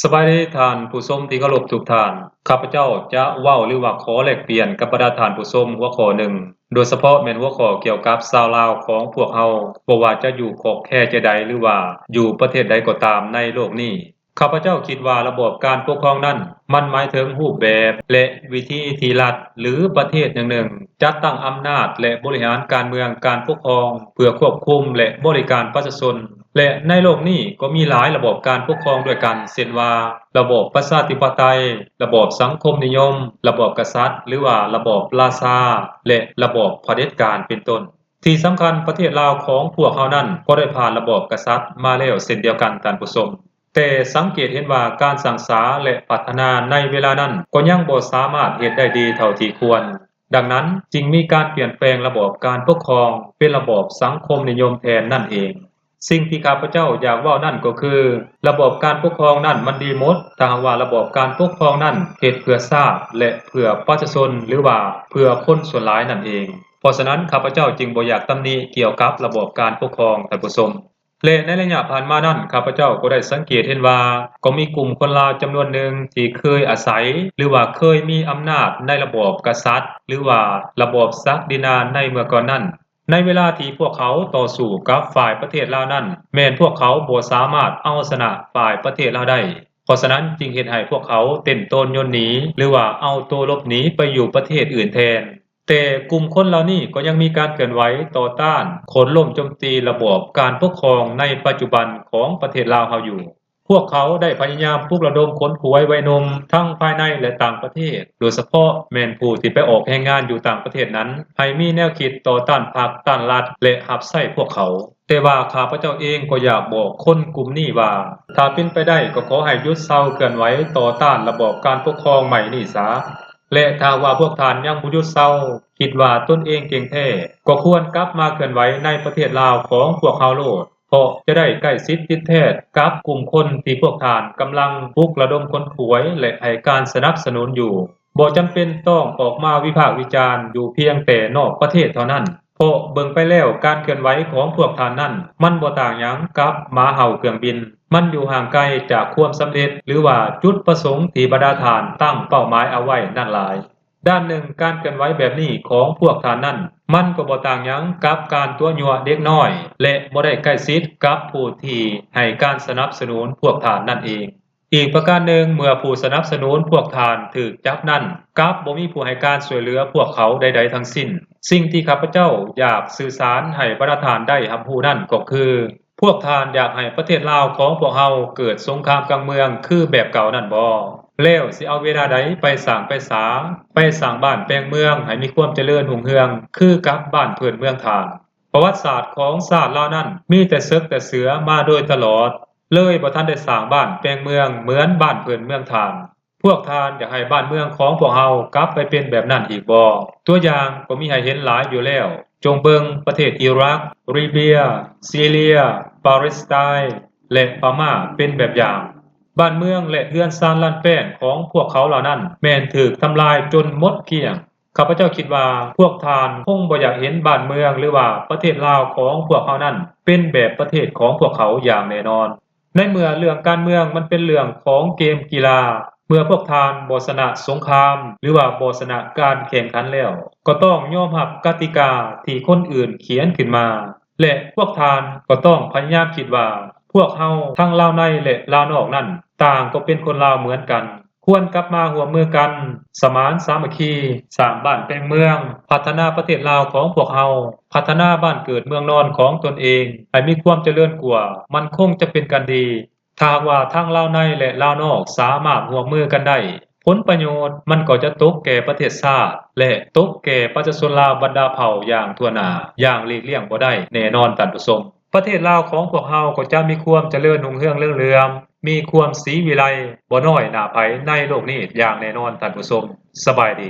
ສະບາຍດີທ່ານຜູ້ຊົມທີ່ເຄົາລົບທຸກທ່ານ. ຂ້າພະເຈົ້າຈະເວົ້າ ຫຼືວ່າຂໍແລກປ່ຽນກັບບັນດາທ່ານຜູ້ຊົມຫົວຂໍ້ໜຶ່ງ, ໂດຍສະເພາະແມ່ນຫົວຂໍ້ກ່ຽວກັບຊາວລາວຂອງພວກເຮົາ, ບໍ່ວ່າຈະຢູ່ຂອບແຄະໃດ ຫຼືວ່າຢູ່ປະເທດໃດກໍຕາມໃນໂລກນີ້. ຂ້າພະເຈົ້າຄິດວ່າລະບອບການປົກຄອງນັ້ນ ມັນໝາຍເຖິງຮູບແບບ ແລະ ວິທີທີ່ລັດ ຫຼື ປະເທດໜຶ່ງໆ ຈັດຕັ້ງອຳນາດ ແລະ ບໍລິຫານການເມືອງການປົກຄອງ ເພື່ອຄວບຄຸມ ແລະ ບໍລິການປະຊາຊົນ. ແລະ ໃນໂລກນີ້ກໍມີຫຼາຍລະບອບການປົກຄອງດ້ວຍກັນ, ເຊັ່ນວ່າ ລະບອບປະຊາທິປະໄຕ, ລະບອບສັງຄົມນິຍົມ, ລະບອບກະສັດ ຫຼືວ່າລະບອບລາຊາ ແລະ ລະບອບຜະເດັດການ ເປັນຕົ້ນ. ທີ່ສຳຄັນ, ປະເທດລາວຂອງພວກເຮົານັ້ນກໍໄດ້ຜ່ານລະບອບກະສັດມາແລ້ວເຊັ່ນດຽວກັນ, ທ່ານຜູ້ຊົມ. ແຕ່ສັງເກດເຫັນວ່າການສ້າງສາ ແລະ ພັດທະນາໃນເວລານັ້ນກໍຍັງບໍ່ສາມາດເຮັດໄດ້ດີເທົ່າທີ່ຄວນ. ດັ່ງນັ້ນຈຶ່ງມີການປ່ຽນແປງລະບອບການປົກຄອງເປັນລະບອບສັງຄົມນິຍົມແທນນັ້ນເອງ. ສິ່ງທີ່ຂ້າພະເຈົ້າຢາກເວົ້ານັ້ນກໍຄື ລະບອບການປົກຄອງນັ້ນມັນດີໝົດ ຖ້າຫາກວ່າລະບອບການປົກຄອງນັ້ນເຮັດເພື່ອຊາດ ແລະ ເພື່ອປະຊາຊົນ ຫຼືວ່າເພື່ອຄົນສ່ວນຫຼາຍນັ້ນເອງ. ເພາະສະນັ້ນ ຂ້າພະເຈົ້າຈຶ່ງບໍ່ຢາກຕຳໜິກ່ຽວກັບລະບອບການປົກຄອງ, ທ່ານຜູ້ຊົມ. ແລະ ໃນໄລຍະຜ່ານມານັ້ນ ຂ້າພະເຈົ້າກໍໄດ້ສັງເກດເຫັນວ່າ ກໍມີກຸ່ມຄົນລາວຈຳນວນໜຶ່ງທີ່ເຄີຍອາໄສ ຫຼືວ່າເຄີຍມີອຳນາດໃນລະບອບກະສັດ ຫຼືວ່າລະບອບສັກດິນາໃນເມື່ອກ່ອນນັ້ນ. ໃນເວລາທີ່ພວກເຂົາຕໍ່ສູ້ກັບຝ່າຍປະເທດລາວນັ້ນ ແມ່ນພວກເຂົາບໍ່ສາມາດເອົາຊະນະຝ່າຍປະເທດລາວໄດ້. ເພາະສະນັ້ນຈຶ່ງເຮັດໃຫ້ພວກເຂົາເຕັ້ນໂຕນຍົນໜີ ຫຼືວ່າເອົາໂຕຫຼົບໜີໄປຢູ່ປະເທດອື່ນແທນ. ແຕ່ກຸ່ມຄົນເຫຼົ່ານີ້ກໍຍັງມີການເຄື່ອນໄຫວຕໍ່ຕ້ານໂຄ່ນລົ້ມໂຈມຕີລະບອບການປົກຄອງໃນປັດຈຸບັນຂອງປະເທດລາວເຮົາຢູ່. ພວກເຂົາໄດ້ພະຍາຍາມປຸກລະດົມຂົນຂວາຍໄວໜຸ່ມທັງພາຍໃນ ແລະ ຕ່າງປະເທດ, ໂດຍສະເພາະແມ່ນຜູ້ທີ່ໄປອອກແຮງງານຢູ່ຕ່າງປະເທດນັ້ນ ໃຫ້ມີແນວຄິດຕໍ່ຕ້ານພັກ, ຕ້ານລັດ ແລະ ຮັບໃຊ້ພວກເຂົາ. ແຕ່ວ່າຂ້າພະເຈົ້າເອງກໍຢາກບອກຄົນກຸ່ມນີ້ວ່າ ຖ້າເປັນໄປໄດ້ກໍຂໍໃຫ້ຢຸດເຊົາເຄື່ອນໄຫວຕໍ່ຕ້ານລະບອບການປົກຄອງໃໝ່ນີ້ສາ. ແລະ ຖ້າຫາກວ່າພວກທ່ານຍັງບໍ່ຢຸດເຊົາ, ຄິດວ່າຕົນເອງເກັ່ງແທ້, ກໍຄວນກັບມາເຄື່ອນໄຫວໃນປະເທດລາວຂອງພວກເຮົາໂລດ, ເພາະຈະໄດ້ໃກ້ຊິດຕິດແທດກັບກຸ່ມຄົນທີ່ພວກທ່ານກຳລັງປຸກລະດົມຂົນຂວາຍ ແລະ ໃຫ້ການສະໜັບສະໜູນຢູ່. ບໍ່ຈຳເປັນຕ້ອງອອກມາວິພາກວິຈານຢູ່ພຽງແຕ່ນອກປະເທດເທົ່ານັ້ນ, ເພາະເບິ່ງໄປແລ້ວການເຄື່ອນໄຫວຂອງພວກທ່ານນັ້ນ ມັນບໍ່ຕ່າງຫຍັງກັບໝາເຫົ່າເຄື່ອງບິນ. ມັນຢູ່ຫ່າງໄກຈາກຄວາມສຳເລັດ ຫຼືວ່າຈຸດປະສົງທີ່ບັນດາທ່ານຕັ້ງເປົ້າໝາຍເອົາໄວ້ນັ້ນຫຼາຍ. ດ້ານໜຶ່ງ, ການເຄື່ອນໄຫວແບບນີ້ຂອງພວກທ່ານນັ້ນ ມັນກໍບໍ່ຕ່າງຫຍັງກັບການຕົວະຍົວະເດັກນ້ອຍ ແລະ ບໍ່ໄດ້ໃກ້ຊິດກັບຜູ້ທີ່ໃຫ້ການສະໜັບສະໜູນພວກທ່ານນັ້ນເອງ. ອີກປະການໜຶ່ງ, ເມື່ອຜູ້ສະໜັບສະໜູນພວກທ່ານຖືກຈັບນັ້ນ ກັບບໍ່ມີຜູ້ໃຫ້ການຊ່ວຍເຫຼືອພວກເຂົາໃດໆທັງສິ້ນ. ສິ່ງທີ່ຂ້າພະເຈົ້າຢາກສື່ສານໃຫ້ບັນດາທ່ານໄດ້ຮັບຮູ້ນັ້ນກໍຄື ພວກທ່ານຢາກໃຫ້ປະເທດລາວຂອງພວກເຮົາເກີດສົງຄາມກາງເມືອງຄືແບບເກົ່ານັ້ນບໍ? ແລ້ວຊິເອົາເວລາໃດໄປສ້າງໄປສາ, ໄປສ້າງບ້ານແປງເມືອງໃຫ້ມີຄວາມຈະເລີນຮຸ່ງເຮືອງຄືກັບບ້ານເພື່ອນເມືອງທ່ານ? ປະຫວັດສາດຂອງຊາດລາວນັ້ນມີແຕ່ເສິກແຕ່ເສືອມາໂດຍຕະຫຼອດ, ເລີຍບໍ່ທັນໄດ້ສ້າງບ້ານແປງເມືອງເໝືອນບ້ານເພື່ອນເມືອງທ່ານ. ພວກທ່ານຢາກໃຫ້ບ້ານເມືອງຂອງພວກເຮົາກັບໄປເປັນແບບນັ້ນອີກບໍ? ຕົວຢ່າງກໍມີໃຫ້ເຫັນຫຼາຍຢູ່ແລ້ວ. ຈົ່ງເບິ່ງປະເທດອີຣັກ, ລີເບຍ, ຊີເລຍ, ປາເລສໄຕນ໌ ແລະ ພະມ້າເປັນແບບຢ່າງ. ບ້ານເມືອງ ແລະ ເຮືອນຊານລ້ານແປ້ນຂອງພວກເຂົາເຫຼົ່ານັ້ນແມ່ນຖືກທຳລາຍຈົນໝົດກ້ຽງ. ຂ້າພະເຈົ້າຄິດວ່າພວກທ່ານຄົງບໍ່ຢາກເຫັນບ້ານເມືອງ ຫຼືວ່າປະເທດລາວຂອງພວກເຮົານັ້ນເປັນແບບປະເທດຂອງພວກເຂົາຢ່າງແນ່ນອນ. ໃນເມື່ອເລື່ອງການເມືອງມັນເປັນເລື່ອງຂອງເກມກິລາ, ເມື່ອພວກທ່ານບໍ່ຊະນະສົງຄາມ ຫຼືວ່າບໍ່ຊະນະການແຂ່ງຂັນແລ້ວ, ກໍຕ້ອງຍອມຮັບກະຕິກາທີ່ຄົນອື່ນຂຽນຂຶ້ນມາ ແລະ ພວກທ່ານກໍຕ້ອງພະຍາຍາມຄິດວ່າ ພວກເຮົາທັງລາວໃນ ແລະ ລາວນອກນັ້ນ ຕ່າງກໍເປັນຄົນລາວເໝືອນກັນ. ຄວນກັບມາຮ່ວມມືກັນ, ສະໝານສາມັກຄີ, ສ້າງບ້ານແປງເມືອງ, ພັດທະນາປະເທດລາວຂອງພວກເຮົາ, ພັດທະນາບ້ານເກີດເມືອງນອນຂອງຕົນເອງໃຫ້ມີຄວາມຈະເລີນກວ່າ, ມັນຄົງຈະເປັນການດີ. ຖ້າຫາກວ່າທັງລາວໃນ ແລະ ລາວນອກສາມາດຮ່ວມມືກັນໄດ້, ຜົນປະໂຫຍດມັນກໍຈະຕົກແກ່ປະເທດຊາດ ແລະ ຕົກແກ່ປະຊາຊົນລາວບັນດາເຜົ່າຢ່າງທົ່ວໜ້າ, ຢ່າງຫຼີກລ່ຽງບໍ່ໄດ້ແນ່ນອນ, ທ່ານຜູ້ຊົມ. ປະເທດລາວຂອງພວກເຮົາກໍຈະມີຄວາມຈະເລີນຮຸ່ງເຮືອງເລື່ອງເຫຼືອມ, ມີຄວາມສີວິໄລບໍ່ນ້ອຍໜ້າໃຜໃນໂລກນີ້ຢ່າງແນ່ນອນ, ທ່ານຜູ້ຊົມ. ສະບາຍດີ.